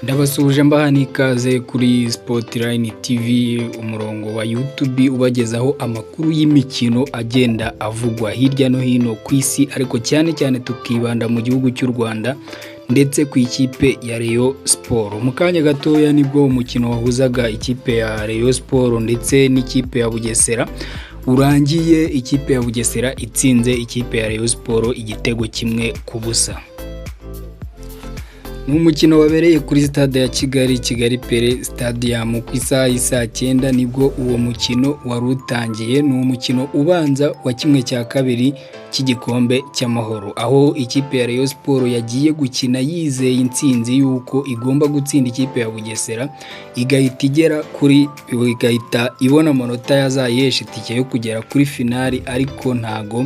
Ndabasuhuje mbaha n'ikaze kuri Sportline TV, umurongo wa YouTube ubagezaho amakuru y'imikino agenda avugwa hirya no hino ku isi, ariko cyane cyane tukibanda mu gihugu cy'u Rwanda ndetse ku ikipe ya Rayon Sport. Mu kanya gatoya nibwo umukino wahuzaga ikipe ya Rayon Sport ndetse n'ikipe ya Bugesera urangiye, ikipe ya Bugesera itsinze ikipe ya Rayon Sport igitego 1-0. Ni umukino wabereye kuri Stade ya Kigali, Kigali Pele Stadium, ku isaha y'isaa 9 nibwo uwo mukino wari utangiye. Ni umukino ubanza wa ½ cy'igikombe cy'amahoro, aho ikipe ya Rayon Sport yagiye gukina yizeye intsinzi y'uko igomba gutsinda ikipe ya Bugesera, igahita igera kuri, igahita ibona amanota yazayihesha itike yo kugera kuri finali, ariko ntago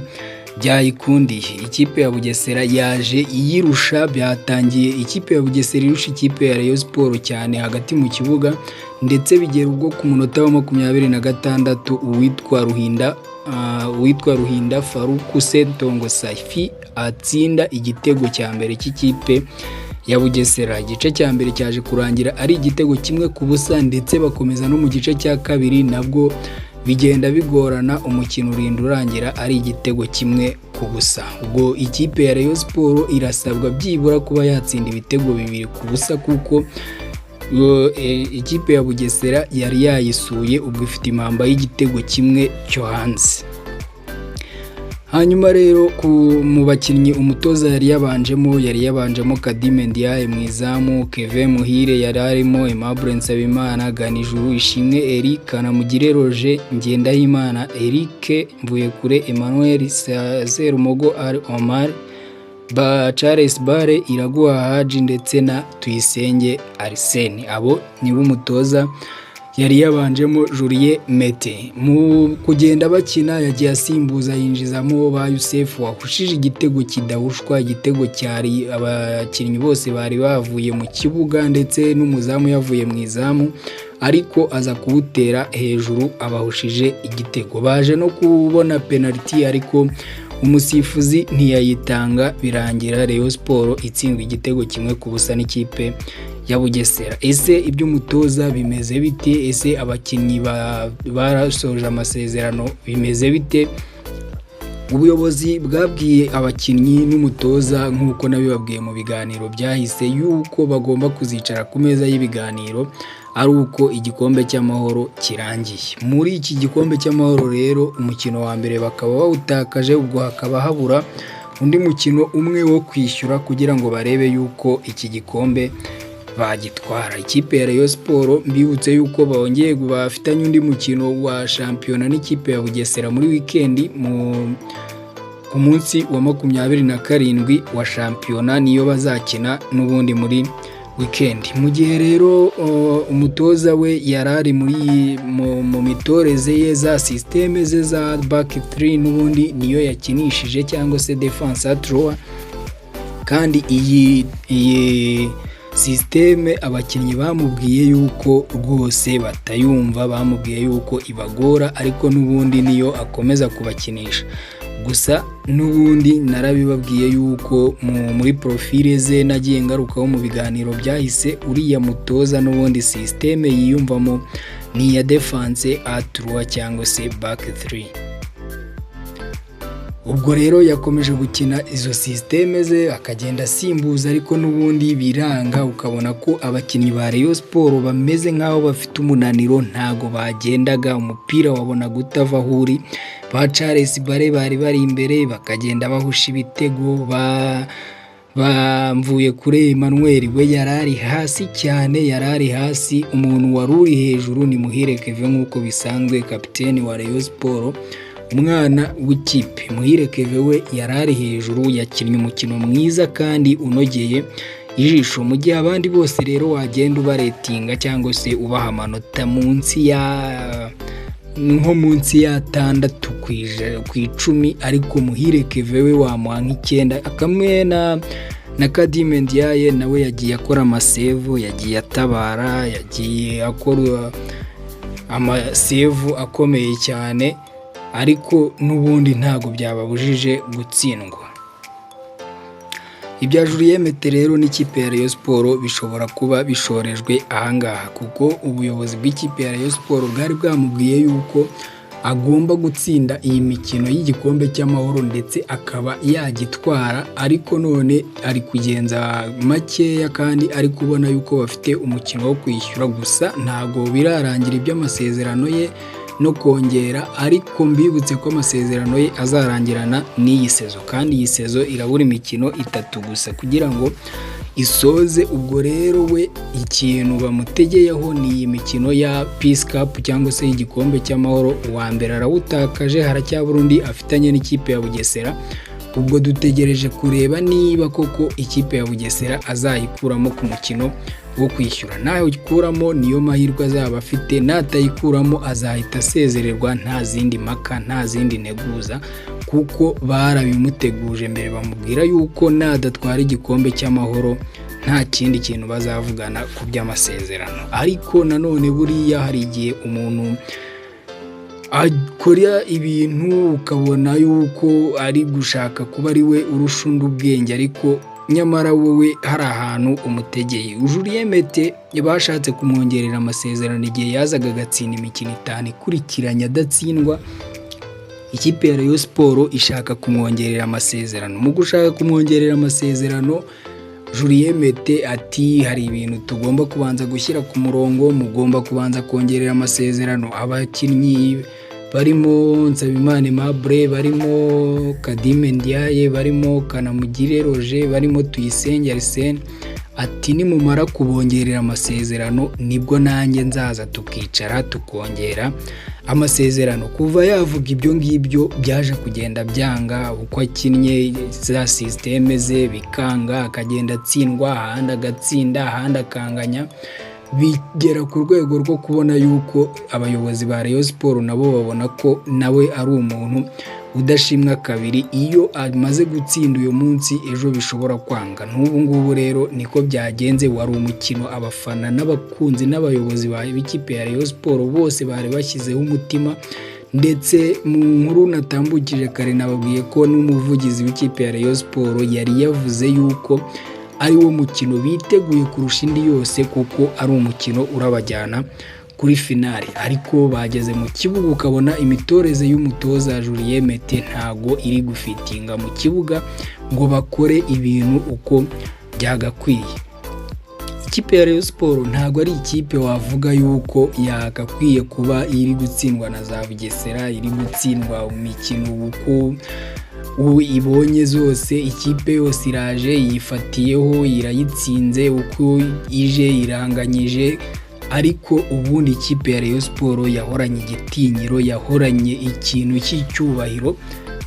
byayikundiye. Ikipe ya Bugesera yaje iyirusha. Byatangiye ikipe ya Bugesera irusha ikipe ya Rayon Sport cyane hagati mu kibuga, ndetse bigera ubwo ku munota wa 26 uwitwa Ruhinda Faruku Sentongo Safi atsinda igitego cya mbere cy'ikipe ya Bugesera. Igice cya mbere cyaje kurangira ari igitego 1-0, ndetse bakomeza no mu gice cya kabiri nabwo bigenda bigorana, umukino urinda urangira ari igitego 1-0. Ubwo ikipe ya Rayon Sport irasabwa byibura kuba yatsinda ibitego 2-0, kuko ikipe ya Bugesera yari yayisuye, ubwo ifite impamba y'igitego kimwe cyo hanze. Hanyuma rero mu bakinnyi umutoza yari yabanjemo Khadime Ndiaye mu izamu, Kevin Muhire yari arimo, Aimable Nsabimana, Ganijuru Ishimwe Eric, Kanamugire Roger, Ngendahimana Eric, Mvuyekure Emmanuel, Serumogo Ali Omar, ba Charles Bare, Iraguha Haji ndetse na Tuyisenge Arsene. Abo nibo umutoza yari yabanjemo, Julien Mete. Mu kugenda bakina yagiye asimbuza, yinjizamo ba Yusefu wahushije igitego kidahushwa, igitego cyari abakinnyi bose bari bavuye mu kibuga ndetse n'umuzamu yavuye mu izamu, ariko aza kuwutera hejuru abahushije igitego. Baje no kubona penaliti, ariko umusifuzi ntiyayitanga, birangira Rayon Sport itsindwa igitego 1-0 n'ikipe ya Bugesera. Ese iby'umutoza bimeze bite? Ese abakinnyi barasoje amasezerano bimeze bite? Ubuyobozi bwabwiye abakinnyi n'umutoza, nk'uko nabibabwiye mu biganiro byahise, yuko bagomba kuzicara ku meza y'ibiganiro ari uko igikombe cy'amahoro kirangiye. Muri iki gikombe cy'amahoro rero, umukino wa mbere bakaba bawutakaje, ubwo hakaba habura undi mukino umwe wo kwishyura kugira ngo barebe yuko iki gikombe bagitwara. Ikipe ya Rayon Sport, mbibutse yuko bongeye bafitanye undi mukino wa shampiyona n'ikipe ya Bugesera muri wikendi, mu ku munsi wa 27 wa shampiyona niyo bazakina n'ubundi muri wikendi. Mu gihe rero umutoza we yari ari muri mu mitoreze ye, za système ze za back 3 n'ubundi niyo yakinishije, cyangwa se défense à trois, kandi iyi système abakinnyi bamubwiye yuko rwose batayumva, bamubwiye yuko ibagora, ariko n'ubundi niyo akomeza kubakinisha. Gusa n'ubundi narabibabwiye yuko muri profile ze nagiye ngarukaho mu biganiro byahise, uriya mutoza n'ubundi système yiyumvamo ni iya défense à trois cyangwa se back 3. Ubwo rero yakomeje gukina izo système ze, akagenda asimbuza, ariko n'ubundi biranga, ukabona ko abakinnyi ba Rayon Sport bameze nk'aho bafite umunaniro, ntago bagendaga, umupira wabonaga utava aho uri. Ba Charles Bare bari bari imbere bakagenda bahusha ibitego, ba Mvuyekure Emmanuel we yari ari hasi cyane, yari ari hasi. Umuntu wari uri hejuru ni Muhire Kevin nk'uko bisanzwe, kapiteni wa Rayon Sport, umwana w'ikipe. Muhire Kevin we yari ari hejuru, yakinnye umukino mwiza kandi unogeye ijisho. Mu gihe abandi bose rero wagenda ubaretinga cyangwa se ubaha amanota munsi ya nko munsi y'atandatu ku icumi, ariko Muhire Kevin we wamuha nk'icyenda. Akamwe na Khadime Ndiaye nawe yagiye akora ama save, yagiye atabara, yagiye akora ama save akomeye cyane, ariko n'ubundi ntabwo byababujije gutsindwa. Ibya Julien Mete rero n'ikipe ya Rayon Sports bishobora kuba bishorejwe ahangaha, kuko ubuyobozi bw'ikipe ya Rayon Sports bwari bwamubwiye yuko agomba gutsinda iyi mikino y'igikombe cy'amahoro ndetse akaba yagitwara, ariko none ari kugenza makeya kandi ari kubona yuko bafite umukino wo kwishyura. Gusa ntabwo birarangira iby'amasezerano ye no kongera, ariko mbibutse ko amasezerano ye azarangirana n'iyi saison, kandi iyi saison irabura imikino 3 gusa kugira ngo isoze. Ubwo rero we ikintu bamutegeyeho ni iyi mikino ya Peace Cup cyangwa se igikombe cy'amahoro. Uwa mbere arawutakaje, haracyabura undi afitanye n'ikipe ya Bugesera. Ubwo dutegereje kureba niba koko ikipe ya Bugesera azayikuramo ku mukino wo kwishyura. Nayikuramo niyo mahirwe azaba afite, natayikuramo azahita asezererwa nta zindi mpaka, nta zindi nteguza, kuko barabimuteguje mbere bamubwira yuko nadatwara igikombe cy'amahoro nta kindi kintu bazavugana ku by'amasezerano. Ariko nanone buriya hari igihe umuntu akora ibintu ukabona yuko ari gushaka kuba ari we urusha undi ubwenge, ariko nyamara wowe hari ahantu umutegeye. Julien Mete bashatse kumwongerera amasezerano igihe yazaga agatsinda imikino 5 ikurikiranye adatsindwa. Ikipe ya Rayon Sports ishaka kumwongerera amasezerano. Mu gushaka kumwongerera amasezerano, Julien Mete ati hari ibintu tugomba kubanza gushyira ku murongo, mugomba kubanza kongerera amasezerano abakinnyi barimo Nsabimana Aimable, barimo Khadime Ndiaye, barimo Kanamugire Roger, barimo Tuyisenge Arsene. Ati nimumara kubongerera amasezerano nibwo nanjye nzaza tukicara tukongera amasezerano. Kuva yavuga ibyo ngibyo byaje kugenda byanga, uko akinnye za système ze bikanga, akagenda atsindwa, ahandi agatsinda, ahandi akanganya, bigera ku rwego rwo kubona yuko abayobozi ba Rayon Sports nabo babona ko nawe ari umuntu udashimwa kabiri, iyo amaze gutsinda uyu munsi ejo bishobora kwanga. N'ubu ngubu rero niko byagenze. Wari umukino abafana n'abakunzi n'abayobozi b'ikipe ya Rayon Sports bose bari bashyizeho umutima, ndetse mu nkuru natambukije kare nababwiye ko n'umuvugizi w'ikipe ya Rayon Sports yari yavuze yuko ari wo mukino biteguye kurusha indi yose, kuko ari umukino urabajyana kuri finale. Ariko bageze mu kibuga ukabona imitoreze y'umutoza Julien Mete ntago iri gufitinga mu kibuga ngo bakore ibintu uko byagakwiye. Ikipe ya Rayon Sports ntago ari ikipe wavuga yuko yagakwiye kuba iri gutsindwa na za Bugesera, iri gutsindwa imikino uko ibonye zose. Ikipe yose iraje yifatiyeho irayitsinze, uko ije iranganyije, ariko ubundi ikipe ya Rayon Sports yahoranye igitinyiro, yahoranye ikintu cy'icyubahiro,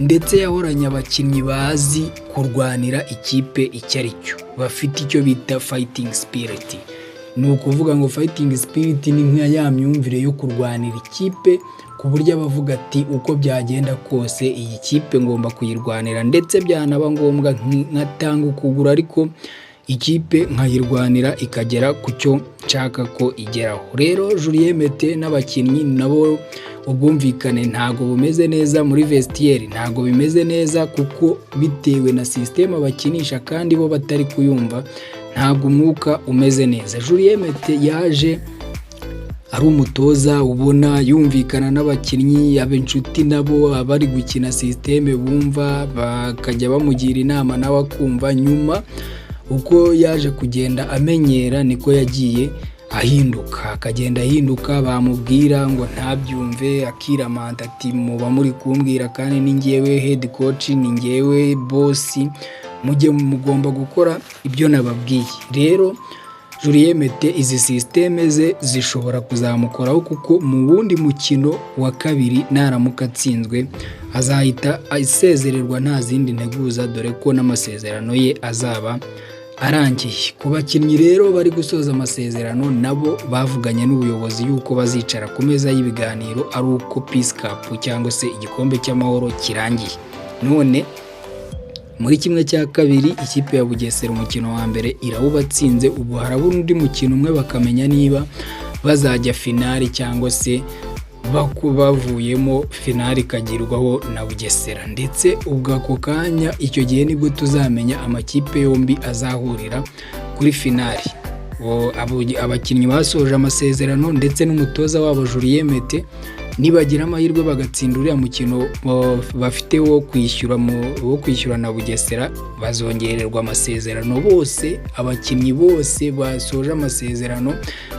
ndetse yahoranye abakinnyi bazi kurwanira ikipe icyo ari cyo, bafite icyo bita fighting spirit. Ni ukuvuga ngo fighting spirit ni nka ya myumvire yo kurwanira ikipe, ku buryo abavuga ati uko byagenda kose iyi kipe ngomba kuyirwanira, ndetse byanaba ngombwa nkatanga ukuguru, ariko ikipe nkayirwanira ikagera ku cyo nshaka ko igeraho. Rero Julien Mete n'abakinnyi nabo ubwumvikane ntago bumeze neza muri vestiaire, ntago bimeze neza kuko bitewe na système bakinisha kandi bo batari kuyumva, ntabwo umwuka umeze neza. Julien Mete yaje ari umutoza ubona yumvikana n'abakinnyi, aba inshuti nabo, abari gukina système bumva, bakajya bamugira inama nawe akumva. Nyuma uko yaje kugenda amenyera niko yagiye ahinduka, akagenda ahinduka, bamubwira ngo ntabyumve akiramanta, ati muba muri kumbwira kandi ni ngewe head coach, ni ngewe boss, mujye mugomba gukora ibyo nababwiye. Rero Julien Mete izi système ze zishobora kuzamukoraho, kuko mu wundi mukino wa kabiri naramuka atsinzwe azahita asezererwa nta zindi nteguza, dore ko n'amasezerano ye azaba arangiye. Ku bakinnyi rero bari gusoza amasezerano nabo bavuganye n'ubuyobozi yuko bazicara ku meza y'ibiganiro ari uko Peace Cup cyangwa se igikombe cy'amahoro kirangiye. None muri 1/2 ikipe ya Bugesera umukino wa mbere irawubatsinze, ubu harabura undi mukino umwe bakamenya niba bazajya finale cyangwa se Bavuyemo, finale ikagirwaho na Bugesera. Ndetse ubwo ako kanya, icyo gihe nibwo tuzamenya amakipe yombi azahurira kuri finale. Abakinnyi basoje amasezerano ndetse n'umutoza wabo Julien Mete, nibagira amahirwe bagatsinda uriya mukino bafite wo kwishyura na Bugesera, bazongererwa amasezerano bose. Abakinnyi bose basoje amasezerano,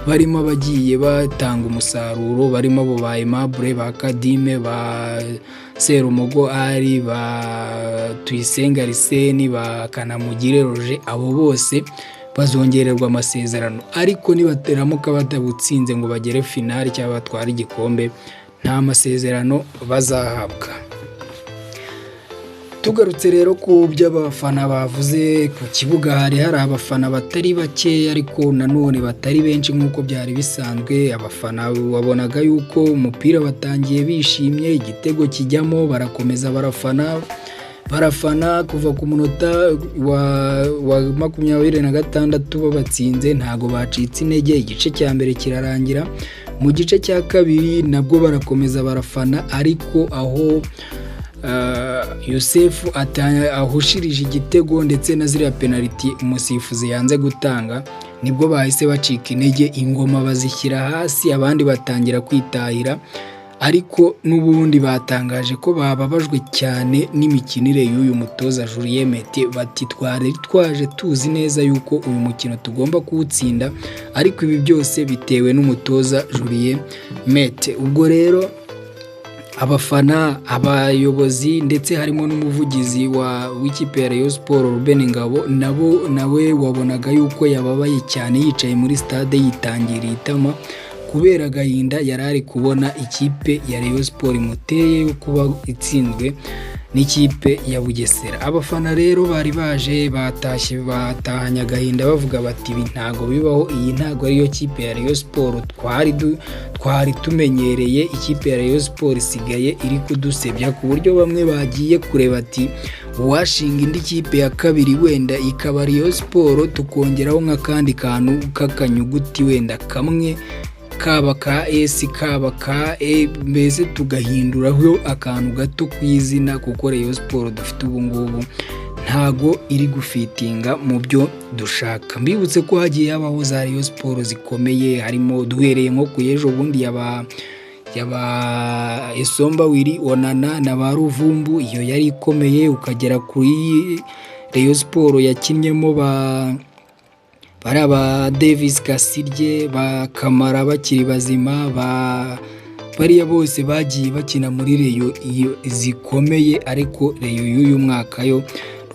barimo abagiye batanga umusaruro, barimo abo ba Aimable, ba Kadime, ba Serumogo Ali, ba Tuyisenga Arsene, ba Kanamugire Roger, abo bose bazongererwa amasezerano. Ariko nibateramuka batawutsinze ngo bagere finale cyangwa batware igikombe, nta masezerano bazahabwa. Tugarutse rero ku byo abafana bavuze ku kibuga, hari abafana batari bakeya, ariko nanone batari benshi nk'uko byari bisanzwe. Abafana wabonaga yuko umupira batangiye bishimye, igitego kijyamo barakomeza barafana, barafana kuva ku munota wa 26 babatsinze, ntago bacitse intege. Igice cya mbere kirarangira. Mu gice cya kabiri nabwo barakomeza barafana, ariko aho Yosefu ahushirije igitego ndetse na ziriya penaliti umusifuzi yanze gutanga, nibwo bahise bacika intege, ingoma bazishyira hasi, abandi batangira kwitahira. Ariko n'ubundi batangaje ko bababajwe cyane n'imikinire y'uyu mutoza Julien Mete. Bati: "Twari twaje tuzi neza yuko uyu mukino tugomba kuwutsinda, ariko ibi byose bitewe n'umutoza Julien Mete." Ubwo rero abafana, abayobozi, ndetse harimo n'umuvugizi w'ikipe ya Rayon Sports Ruben Ngabo, nabo nawe wabonaga yuko yababaye cyane, yicaye muri stade yitangiriye itama kubera agahinda yari ari kubona ikipe ya Rayon Sports imuteye yo kuba itsinzwe n'ikipe ya Bugesera. Abafana rero bari baje batashye, batahanye agahinda, bavuga bati: "Ibi ntago bibaho, iyi ntago ariyo kipe ya Rayon Sports twari tumenyereye. Ikipe ya Rayon Sports isigaye iri kudusebya", ku buryo bamwe bagiye kureba ati: "Uwashinga indi kipe ya kabiri wenda ikaba Rayon Sports, tukongeraho nk'akandi kantu k'akanyuguti wenda kamwe, kaba ka S, kaba ka E, mbese tugahinduraho akantu gato ku izina, kuko Rayon Sports dufite ubu ngubu ntago iri gufitinga mu byo dushaka." Mbibutse ko hagiye habaho za Rayon Sports zikomeye, harimo duhereye nko ku ejo bundi yaba Esomba Willy Onana na ba Ruvumbu, iyo yari ikomeye, ukagera kuri Rayon Sports yakinnyemo ba bari aba Davis Kasirye, ba Kamara bakiri bazima, ba bariya bose bagiye bakina muri Rayon iyo zikomeye. Ariko Rayon y'uyu mwaka yo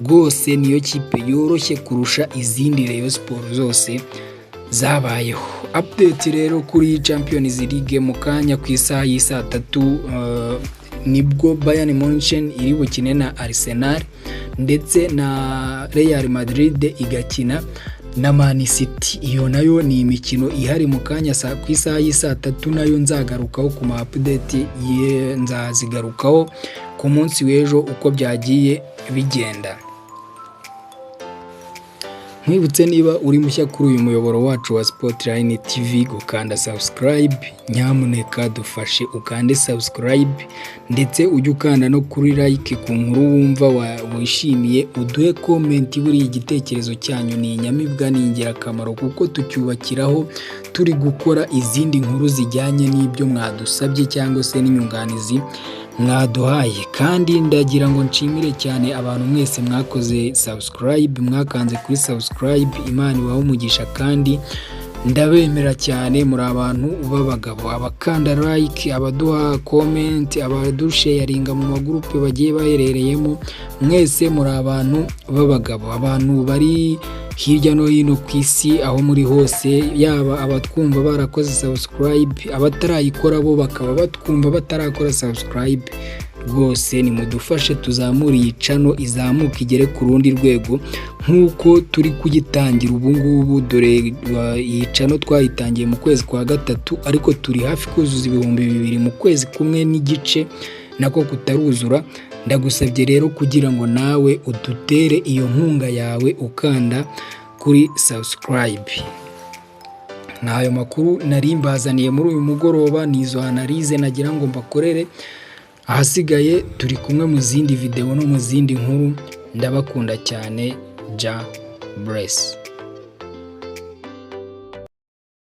rwose niyo kipe yoroshye kurusha izindi Rayon Sports zose zabayeho. Update rero kuri Champions League: mu kanya ku isaha y'isaa 3 nibwo Bayern Munchen iri bukine na Arsenal, ndetse na Real Madrid igakina na Man City. Iyo nayo ni imikino ihari mu kanya ku isaha y'isaa 3, nayo nzagarukaho ku ma update ye, nzazigarukaho ku munsi w'ejo uko byagiye bigenda. Nkwibutse, niba uri mushya kuri uyu muyoboro wacu wa Sportline TV, gukanda subscribe. Nyamuneka dufashe ukande subscribe, ndetse ujye ukanda no kuri like ku nkuru wumva wishimiye, uduhe comment. Buriya igitekerezo cyanyu ni inyamibwa, ni ingirakamaro, kuko tucyubakiraho turi gukora izindi nkuru zijyanye n'ibyo mwadusabye cyangwa se n'inyunganizi mwaduhaye. Kandi ndagira ngo nshimire cyane abantu mwese mwakoze subscribe, mwakanze kuri subscribe. Imana ibahe umugisha kandi ndabemera cyane, muri abantu b'abagabo. Abakanda like, abaduha comment, abadusharinga mu magurupe bagiye baherereyemo, mwese muri abantu b'abagabo. Abantu bari hirya no hino ku isi, aho muri hose, yaba abatwumva barakoze subscribe, abatarayikora bo bakaba batwumva batarakora subscribe, rwose nimudufashe tuzamure iyi channel, izamuke igere ku rundi rwego nk'uko turi kugitangira ubu ngubu. Dore iyi channel twayitangiye mu kwezi kwa gatatu, ariko turi hafi kuzuza 2000 mu kwezi kumwe n'igice nako kutaruzura. Ndagusabye rero kugira ngo nawe udutere iyo nkunga yawe ukanda kuri subscribe. Ni ayo makuru nari mbazaniye muri uyu mugoroba, ni izo analyse nagira ngo mbakorere. Ahasigaye turi kumwe mu zindi videwo no mu zindi nkuru. Ndabakunda cyane. Jah bless.